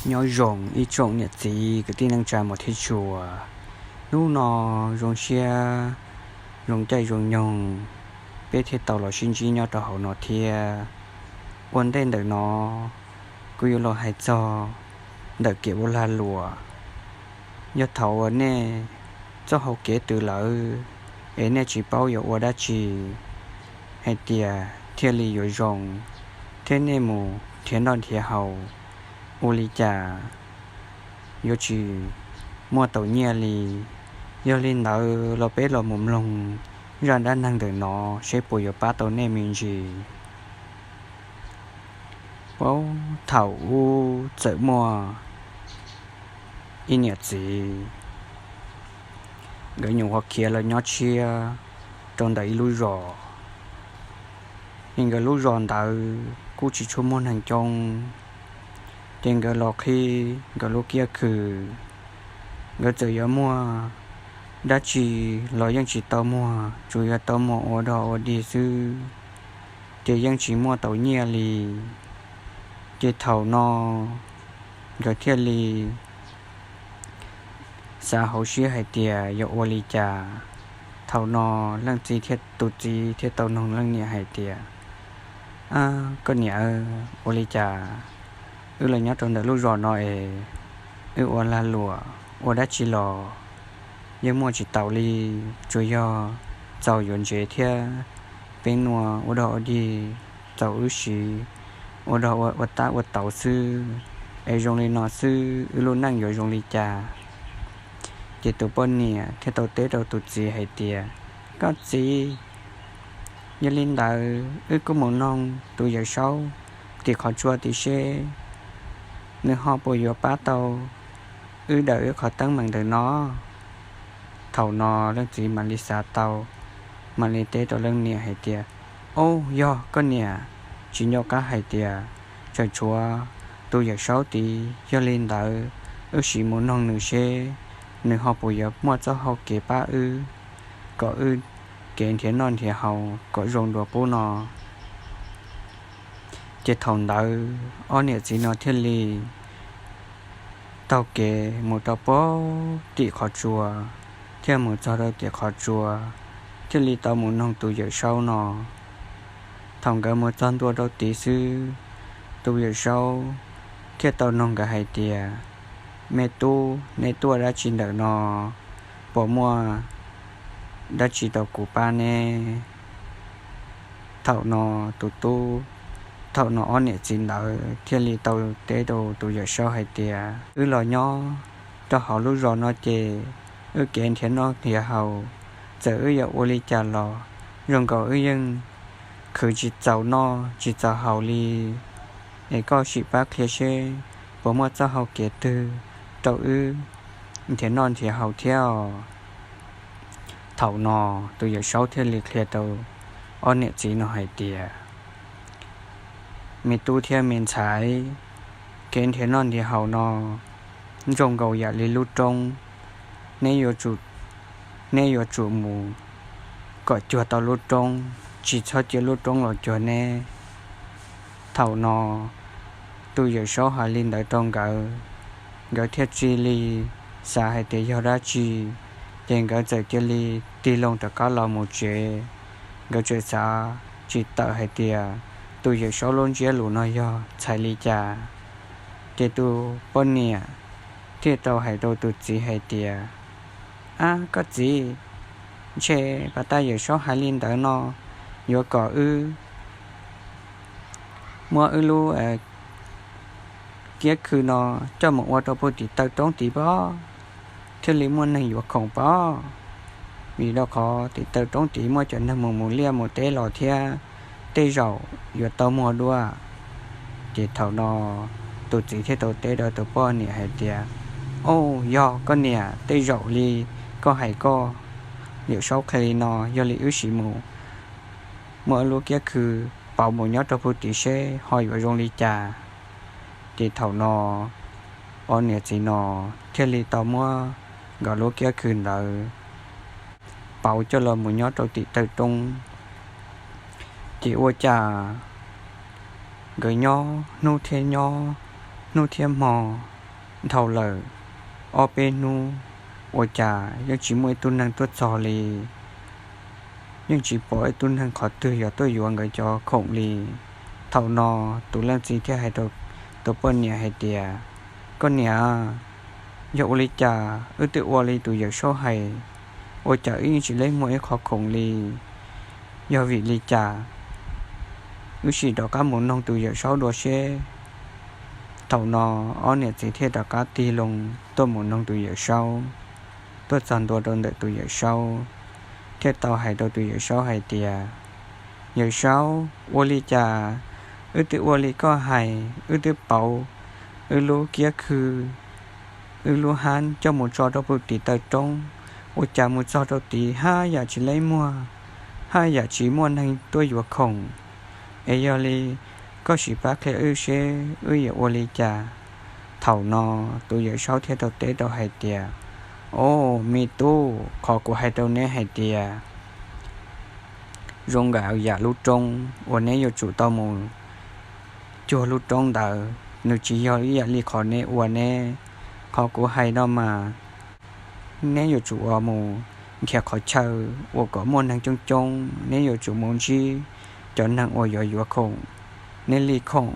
Nyob zoo ib tsoom niam txiv kwv tij neej tsa mus thiab tshua, hnub no zoo siab zoo caij zoo nyoog, peb thiaj tau los sib ntsib nyob rau hauv no thiab. Ua ntej ntawm no, kuv yuav los hais txog ntawm kev ua lag luam. Yog thaum uas nej txoj hau kev twg lawm, es nej tsis paub yuav ua dab tsi hais tias thiaj li yuav zoo, thiab nej mus nrhiav noj nrhiav haus ua li cas yuav tsis muaj tau nyiaj li. Yog li ntawd los peb los mus mloog zaj dab neeg ntawm no seb puas yuav pab tau nej me ntsis. Puag thaum ub txawm muaj ib niam txiv, nkawd nyuam qhuav khiav los nyob tshiab rau ntawm ib lub zos. Es nkawd lub zos ntawd kuj tsis tshua muaj neeg coob, ces nkawd los qhib nkawd lub kiab khw. Nkawd txawm yuav muag dab tsi los yeej tsis tau muag, tsuas yog tau muag ua dog ua dig xwb, ces yeej tsis muaj tau nyiaj li. Ces thaum no nkawd thiaj li xav hauv siab hais tias yuav ua li cas. Thaum no leej txiv thiab, tus txiv thiaj tau noog leej niam hais tias, Ab, koj niam, ua li cas wb los nyob rau ntawm lub zos no es wb ua lag luam ua dab tsi los yeej muaj tsis taus li, tsuas yog txaus yuav ntsev thiab peb nua ua dog ua dig, txaus wb siv ua dog ua tab ua tauv xwb, es zoo li no xwb wb lub neej yuav zoo li cas? Ces tus poj niam thiaj tau teb rau tus txiv hais tias, Koj txiv, yog li ntawd wb kuj mus noog tus yawm saub tim qhov tsua tim seb nws ho puas yuav pab tau wb daws wb qhov teeb meem ntawm no. Thaum no leej txiv mam li xav tau, mam li teb rau leej niam hais tias, Ob, yog koj niam, tsis nco qab hais tias tseem tshuav tus yawm saub tid. Yog li ntawd wb sim mus noog nws seb nws ho puas yuav muaj txoj hau kev pab wb, kom wb kev nrhiav noj nrhiav haus kom zoo dua pub no. Ces thaum ntawd ob niam txiv no thiaj li taug kev mus rau puag tim qhov tsua, thiaj mus txog rau tim qhov tsua, thiaj li tau mus noog tus yawm saub no. Thaum nkawd mus txog ntua rau tid xwb, tus yawm saub thiaj tau noog nkawd hais tias, Me tub, nej tuaj dab tsi ntawm no? Puas muaj dab tsi rau kuv pab ne? Thaum no tus tub, thaum no ob niam txiv ntawd thiaj li tau teb rau tus yawm saub hais tias, Wb los nyob rau hauv lub zos no ces wb kev nrhiav noj nrhiav haus, txawm wb yuav ua li cas los zoo nkaus wb yeej khwv tsis txaus noj tsis txaus haus li. Es koj sim pab qhia seb puas muaj txoj hau kev twg rau wb nrhiav noj nrhiav haus thiab os. Thaum no tus yawm saub thiaj li qhia rau ob niam txiv no hais tias, Me tub thiab me ntxhais, kev nrhiav noj nrhiav haus no zoo nkaus yam li lub roob, neb yuav tsum, neb yuav tsum mus kom cuag tau lub roob, tsis txhob cia lub roob los cuag neb. Thaum no tus yawm saub hais li ntawd rau nkawd, nkawd thiaj cia li xav hais tias yog dab tsi, ces nkawd txawm cia li tig loo rov qab los mus tsev. Nkawd txawm xav tsis tawm hais tias tus yawm saub lub ntsiab lus no yog txhais li cas. Ces tus poj niam thiaj tau hais rau tus txiv hais tias, Ab, koj txiv, ntshe pas tas yawm saub hais li ntawd no yuav kom wb muab wb lub kiab khw no coj mus ua rau puag tim taw roob tid pob, thiaj li muaj neeg yuav khoom pob. Vim rau qhov tim taw roob tid muaj cov neeg mus mus liaj mus teb los thiab, tej zaum yuav tau muag dua. Ces thaum no tus txiv thiaj tau teb rau tus poj niam hais tias, Au, yog koj niam, tej zaum li koj hais koj, yawm saub qhia li no, yog li wb sim mus muab wb lub kiab khw pauv mus nyob rau puag tid seb ho yuav zoo li cas. Ces thaum no ob niam txiv no thiaj li tau muab nkawd lub kiab khw ntawd pauv coj los mus nyob rau tim taw roob. Ces ua cas nkawd nyob hnub thiab nyob, hnub thiab hmo, dhau lawm ob peb hnub, ua cas yeej tsis muaj ib tug neeg tuaj txog li. Yeej tsis pom ib tug neeg qhov twg yog tuaj yuav nkawd cov khoom li. Thaum no tus leej txiv thiaj hais rau tus poj niam hais tias, Koj niam, yog ua li cas wb twb ua li tus yawm saub hais, ua cas wb yeej tsis lam muaj ib qho khoom li? Yog vim li cas? Wb sim rov qab mus noog tus yawm saub dua seb. Thaum no ob niam txiv thiaj rov qab tig loo tuaj mus noog tus yawm saub. Tuaj txog ntua rau ntawm tus yawm saub, thiaj tau hais rau tus yawm saub hais tias, Yawm saub, ua li cas wb twb ua li koj hais, wb twb pauv wb lub kiab khw, wb lub hab coj mus tso rau puag tim taw roob, ua cas mus txog rau tid haj yam tsis lam muag, haj yam tsis muaj neeg tuaj yuav khoom? Es yog li koj sim pab qhia wb seb wb yuav ua li cas? Thaum no tus yawm saub thiaj tau teb rau hais tias, Au, me tub, qhov kuv hais rau neb hais tias, zoo nkaus yam lub roob uas neb yuav tsum tau mus cuag lub roob ntawd, nws tsis yog ib yam li qhov neb ua ne. Qhov kuv hais no mas, neb yuav tsum ua mus nrhiav qhov chaw uas kom muaj neeg coob coob, neb yuav tsum mus ntsib cov neeg uas yuav yuav khoom, neb li khoom,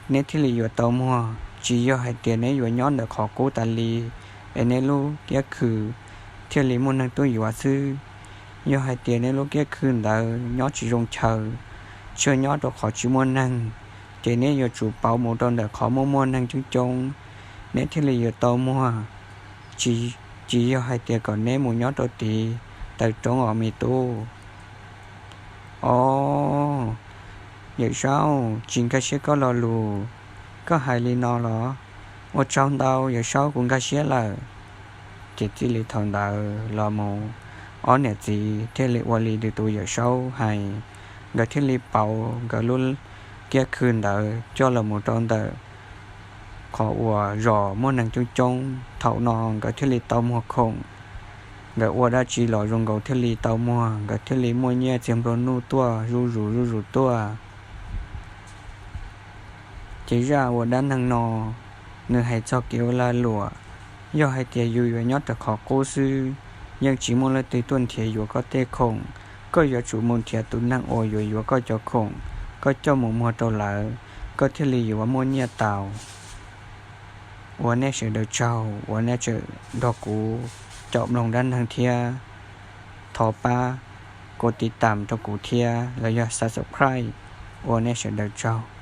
neb thiaj li yuav tau muag. Tsis yog hais tias neb yuav nyob ntawm qhov qub tas li es neb lub kiab khw thiaj li muaj neeg tuaj yuav xwb. Yog hais tias neb lub kiab khw ntawd nyob tsis zoo chaw, tsuas nyob rau qhov tsis muaj neeg, ces neb yuav tsum pauv mus rau ntawm qhov muaj muaj neeg coob coob, neb thiaj li yuav tau muag. Tsis, tsis yog hais tias kom neb mus nyob rau tid taw roob os me tub. Au, yawm saub, tsis nkag siab koj lo lus, koj hais li no los? Ua tsaug ntau yawm saub, kuv nkag siab lawm. Ces txij li thaum ntawd los mus, ob niam txiv thiaj li ua li tus yawm saub hais, nkawd thiaj li pauv nkawd lub kiab khw ntawd coj los mus rau ntawm qhov uas zos muaj neeg coob coob. Thaum no nkawd thiaj li tau muag khoom. Nkawd ua dab tsi los zoo nkaus thiaj li tau muag, nkawd thiaj li muaj nyiaj txiag nplua nuj tuaj zuj zus zuj zus tuaj. Ces zaj uas dab neeg no, nws hais txog kev ua lag luam. Yog hais tias yus yuav nyob rau qhov qub xwb, yeej tsis muaj leej twg tuaj nrhiav yuav koj tej khoom. Koj yuav tsum mus nrhiav tus neeg uas yuav yuav koj cov khoom, koj coj mus muag rau lawv, koj thiaj li yuav muaj nyiaj tau. Ua nej sawv daws tsaug uas nej tseem nrog kuv caum mloog dab neeg thiab. Thov pab kov tiv tam rau kuv thiab los yog subscribe. Ua nej sawv daws tsaug.